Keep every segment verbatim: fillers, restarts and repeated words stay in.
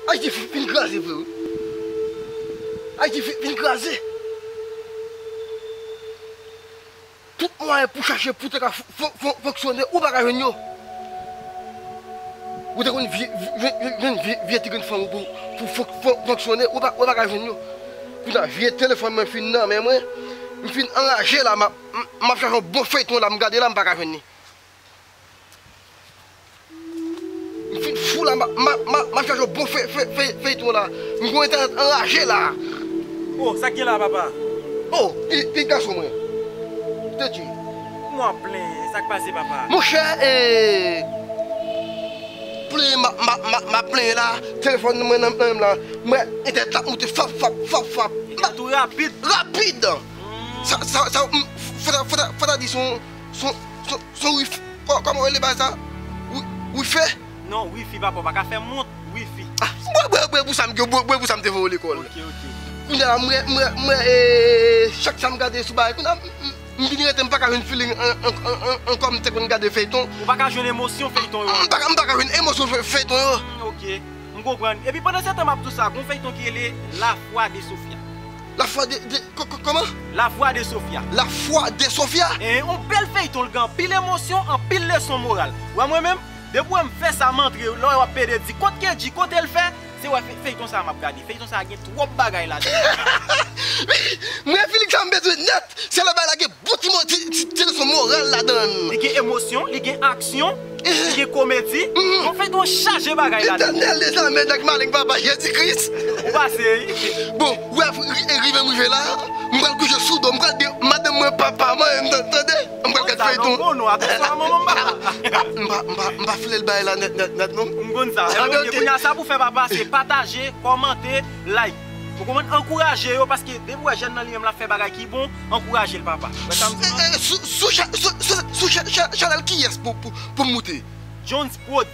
Ayiti fin, fin kraze vre wi. Ayiti fin, fin kraze. Tout mwayen pou chache pou te ka fon-, fon-, fon-, fonksyone, ou pa ka jwenn yo. Ou te konn vye, vye, vye, vye, vye, vye ti grenn fanm ou pou, pou fon-, fon-, fonksyone, ou pa, ou pa ka jwenn yo. Kounye a vye telefòn mwen fin nan men mwen, m fin anraje la, m ap, m, m ap chache yon bon feyton la, m gade la, m pa ka jwenn li. M fin fou la, m ap, m ap, m ap, m ap chache yon bon fe-, fe-, fe-, feyton la. M gon entènèt anraje la. Oh, sa k gen la, papa? Oh, pi, pi gason mwen. Teti. Mwen ap plenyen, sa k pase, papa? Monchè, e, plenyen, m ap, m ap, m ap, m ap plenyen la. Telefòn mwen nan, nan men m la. Mwen, entènèt la ap moute fap, fap, fap, fap. Entènèt ou rapid? Rapid! Sa, sa, sa, m, fò ta, fò ta, fò ta di son, son, son, son wif-, kò-, kòman yo rele bagay sa? Wi-, wife? Non, wifi, papa, w pa ka fè mont, wifi. Ah, bwè, bwè, bwè, pou sa m, bwè, bwè, pou sa m te voye w lekòl. Ok, ok. Kounye a, m wè, m wè, m wè, e, chak sa m gade sou bagay, kounye a, m, m, m vin rete, m pa ka jwenn feeling an, an, an, an, an, kòm m te konn gade feyton. Ou pa ka jwenn emosyon feyton yo. M pa ka, m pa ka jwenn emosyon fe-, feyton yo. Hmm, ok. M konprann. Epi pandan se tan m ap di w sa, gon feyton ki rele La Foi de Sofia. La Foi de, de, ko-, ko-, kòman? La Foi de Sofia. La Foi de Sofia? E, yon bèl feyton, l gen anpil emosyon, anpil leson moral. Ou wè mwen menm, depi w wè m fè sa, m antre, lè w wè w ap pede di, kot Kedji, kote l fè, se wè fe-, feyton sa a m ap gade. Feyton sa a gen twòp bagay ladan. Mwen, feeling sa m bezwen nèt. Se lè bagay la gen bon ti mo-, ti, ti, ti leson moral ladan l. Li gen emosyon, li gen aksyon, li gen komedi. Yon feyton chaje bagay ladan l. Letènèl dezame, nèg malen papa Jezi Kris. Ou pase, wi. Bon, wè, ri-, rive m rive la, m pral kouche sou do, m pral di madanm mwen, papa mwen, m ta-, tande, m pral gad feyton. Non, non, atansyon a manman m, papa. M pa, m pa, m pa file l bagay la nèt, nèt, nèt, non. M konn sa. Ebyen, ok, kounye a sa pou fè, papa, se pataje, kòmante, like. Ou konprann? Ankouraje yo, paske depi w wè jèn nan li menm l ap fè bagay ki bon, ankouraje l, papa. Wè sa m di w lan? Eh, eh, sou, sou cha-, sou, sou, sou cha-, cha-, chanèl kiyès pou, pou, pou m moute? Jones Prod.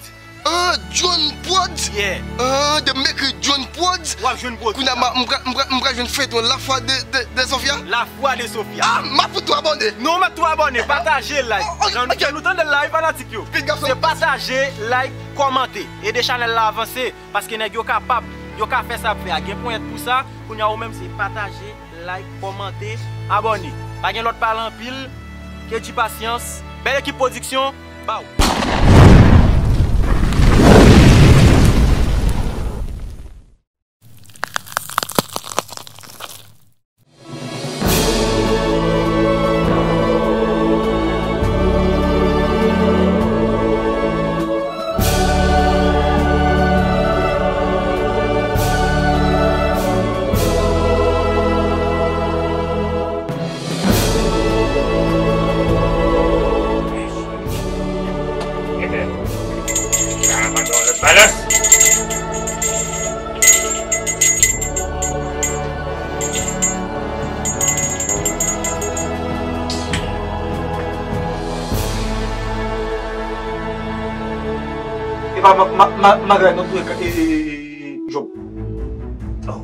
Ah, John Prod? Yeah. Ah, depi m ekri John Prod, w ap jwenn pwodui. Kounye a m, m, m, m pral jwenn feyton La Foi de, de, de Sofia? La Foi de Sofia. Ah, m ap fout tou abòne. Non, w mèt tou abòne, pataje, like. Oh, oh, jan, ok. Jan nou tande l la, wi, fanatik yo. Pit gason. Se pataje, like, kòmante. Ede chanèl la avanse. Paske nèg yo kapab, yo ka fè sa ap fè a. Gen ponyèt pou sa, kounye a ou menm se pataje, like, kòmante, abòne. Pa gen lòt pale anpil, Kedji Pasyans, bèl ekip pwodiksyon, baw. E pa ma, ma, ma, Magay, non, tou e, e, e, e, e, Job. Oh.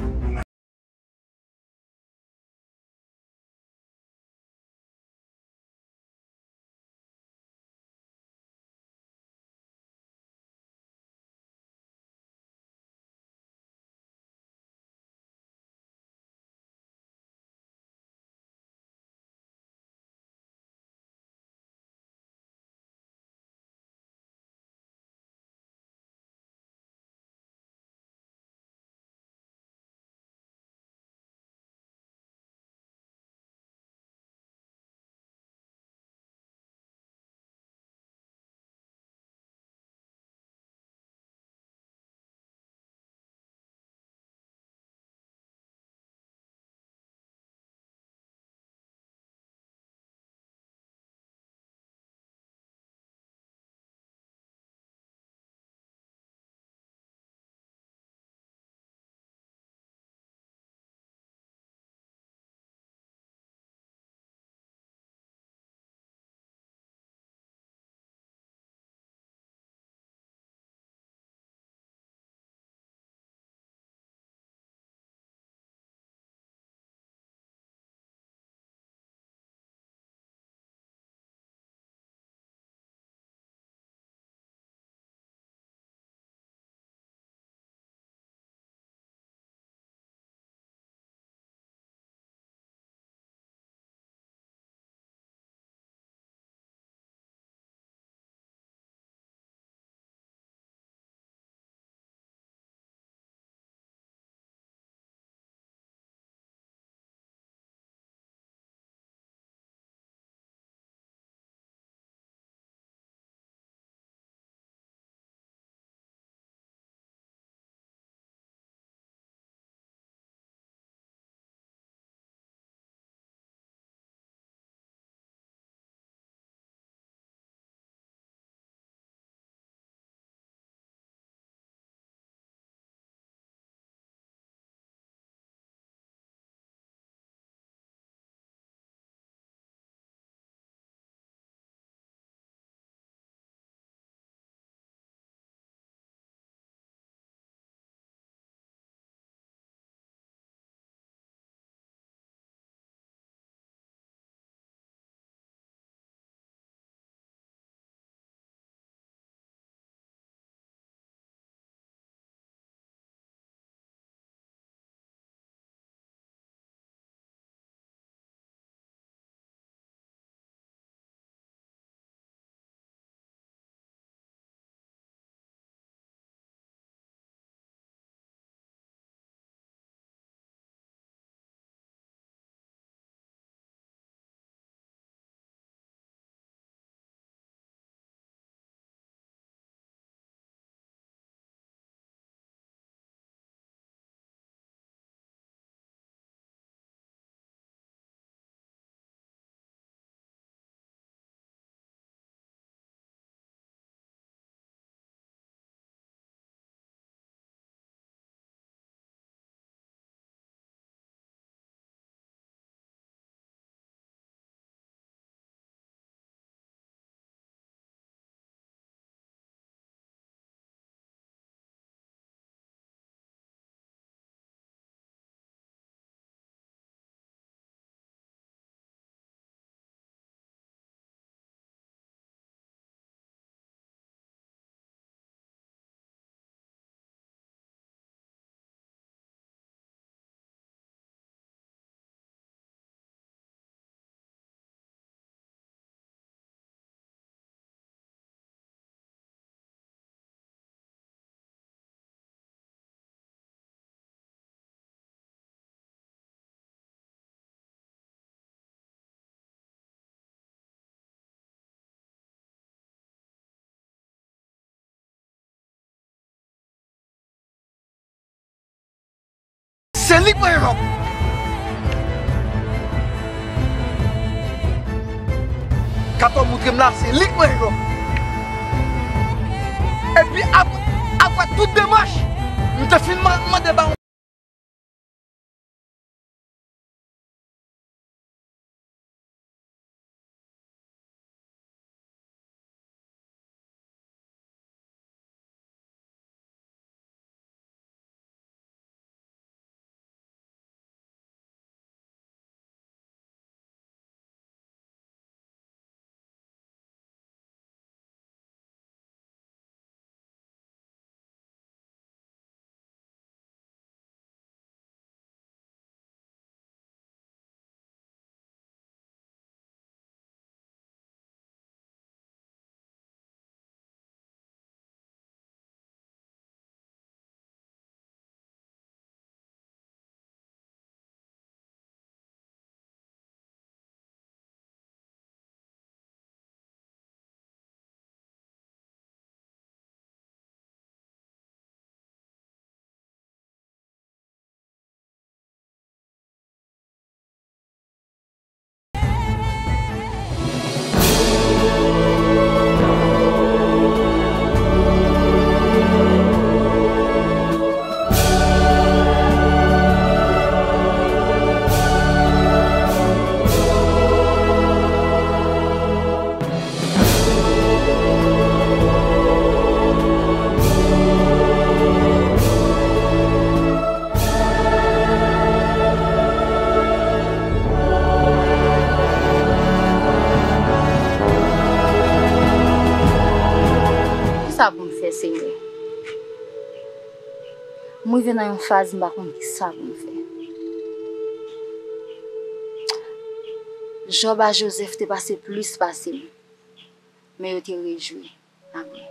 Se li k manje Jòb. Kato moutre m la, se li k manje Jòb. Epi apre, apre tout demach, m te fin man- mande ba Kisa pou m fè, Senyè? M rive nan yon faz m pa konn kisa pou m fè. Jòb ak Jozèf te pase plis pase m, men yo te rejwi ak mwen.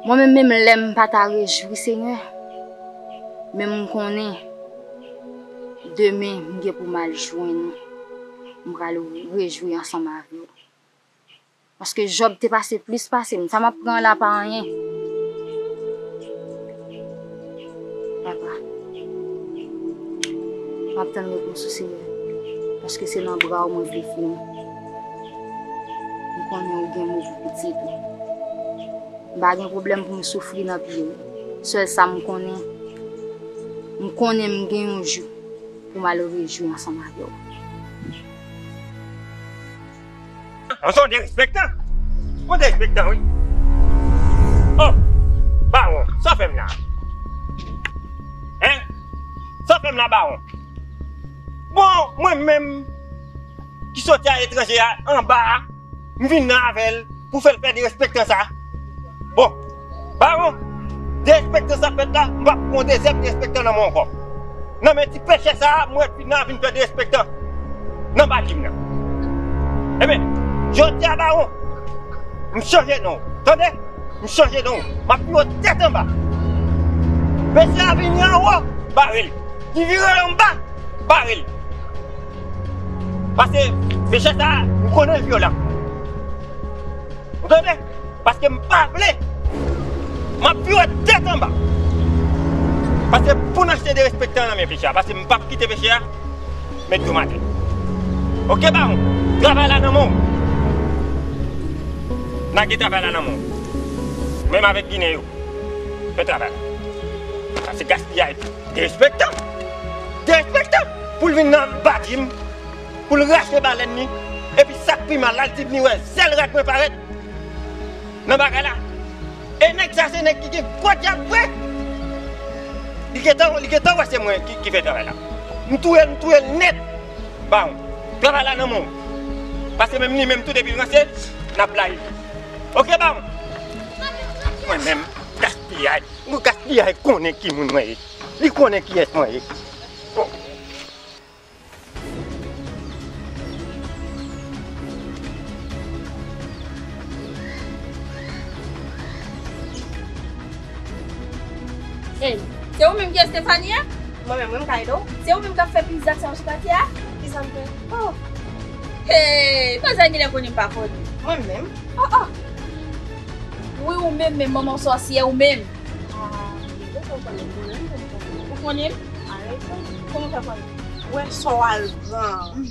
Mwen menm, menm lè m pa ta rejwi, Senyè, men m konnen demen m gen pou m al jwenn ou, m pral rejwi ansanm avè w. Paske Jòb te pase plis pase m. Sa m ap pran la pa anyen. Papa, m ap tann repons ou, Senyè. Paske se nan bra w mwen vle fini. M konnen ou gen mo pou pitit ou. M pa gen pwoblèm pou m soufri nan pye w. Sèl sa m konnen, m konnen m gen yon jou pou m al rejwi ansanm avè w. An se yon derespektan. Yon derespektan, wi. Oh, Bawon, sa w fè m la? Hein? Sa w fè m la, Bawon? Bon, mwen menm ki soti aletranje a, anba a, m vin nan avè l pou fè l fè derespektan sa. Bon, Bawon, derespektan sa fèt la, m p ap pran dezyèm derespektan nan men w ankò. Nan men ti pechè sa a, m wè fi nan vin fè derespektan nan badim nan. Ebyen, jodi a, Bawon, m chanje non w, tande? M chanje non w. M ap vire w tèt anba. Mesye a vini anwo, bare l. Li vire l anba, bare l. Paske mesye sa a, m konnen l vyolan. Ou tande? Paske m pa vle. M ap vire w tèt anba. Paske pou n achte derespektan nan men mesye a. Paske m p ap kite mesye a met dwòm atè. Oke, Bawon, travay la nan men w. N a gen travay la nan men w. Menm avèk Ginen yo. Fè travay la. Sa se gaspiyay. Derespektan. Derespektan. Pou l vin nan badim, pou l rache balèn li, epi sa k pi mal la, l di m li wè zèl rad mwen parèt nan bagay la. E nèg sa se nèg ki gen gwo dyab vre. Li gentan, li gentan wè se mwen ki, ki fè travay la. M touye l, m touye l nèt. Bawon, travay la nan men w. Paske menm li menm tou depi l ranse, n ap blayi. Oke, Bawon. Mwen menm, gaspiyay. Mwen gaspiyay konnen ki moun mwen ye. Li konnen kiyès mwen ye. Oh. Ey, se ou menm ki Estefani a? Mwen menm, wi, m ka ede w. Se ou menm k ap fè pil zak sa yo sou katye a? Kisa m fè? Oh! Hey, pa sa gen lè konnen m pa konnen. Mwen menm? Oh, oh! Wi, ou menm, menm manman sòsyè, ou menm. Ah, Ou konnen m konnen. Ou konnen m? Alright. Kòman w fè konnen? Ou wè sa w al pran.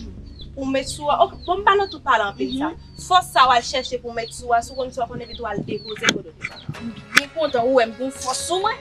Ou met sou ou. Ok, bon, m pa nan tout pale anpil sa. Fòs sa w al chèche pou w met sou ou a, si w konn sa w konnen, epi tou al depoze kote w te sa. M byen kontan ou wè m gen yon fòs sou mwen.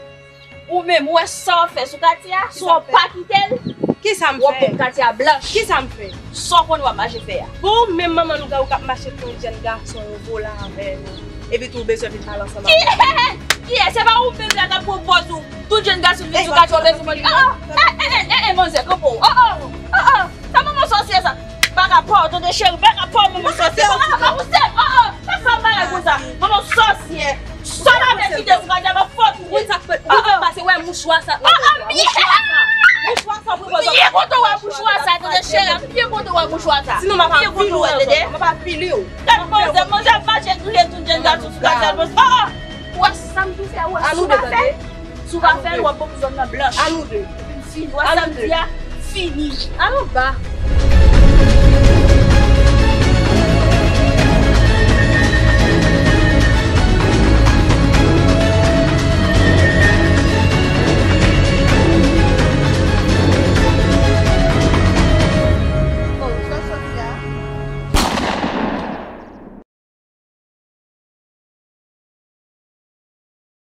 Ou menm, ou wè sa w ap fè sou Katia, si w pa kite l, Kisa m w ap fè? Pou Katia blanch. Kisa m fè? Sa w konn w ap mache fè a. Bon, menm manman nou ka ou k ap mache pran jèn gason yo vole avè nou. Epi tou ou bezwen vin pale ansanm avè nou. Kiyès? Se pa ou menm la k ap pran pòz ou. Tout jèn gason vin sou Katia ou bezwen pran li. Ah, ah. Eh, eh, eh, eh, eh, manzè, kanpe w. Oh, oh, oh, oh. Sa manman sòsyè sa. Baka pa w, tande cheri, baka pa w, manman sòsyè. Oh, oh, pa pouse m. Oh, oh, pa fè m bagay konsa. Manman sòsyè. Sa w ap fè kite sou Katia, m ap fòt ou. Ou sa k pase, wè mouchwa sa. Oh, oh, byen. Mouchwa sa, pou byen kontan wè mouchwa sa, tande cheri, m byen kontan wè mouchwa sa. Sinon, m ap pile w, tande. M ap pile w. Gad manzè, manzè ap mache kriye tout jèn gason sou Katia. Oh, oh. Ou wè sa m tou fè, ou wè sa w ap fè. Si w pa fè l, w ap ban m zòn nan blanch. Ann nou de. Epi m fini. Wè sa m di a, fini. Ann nou ba.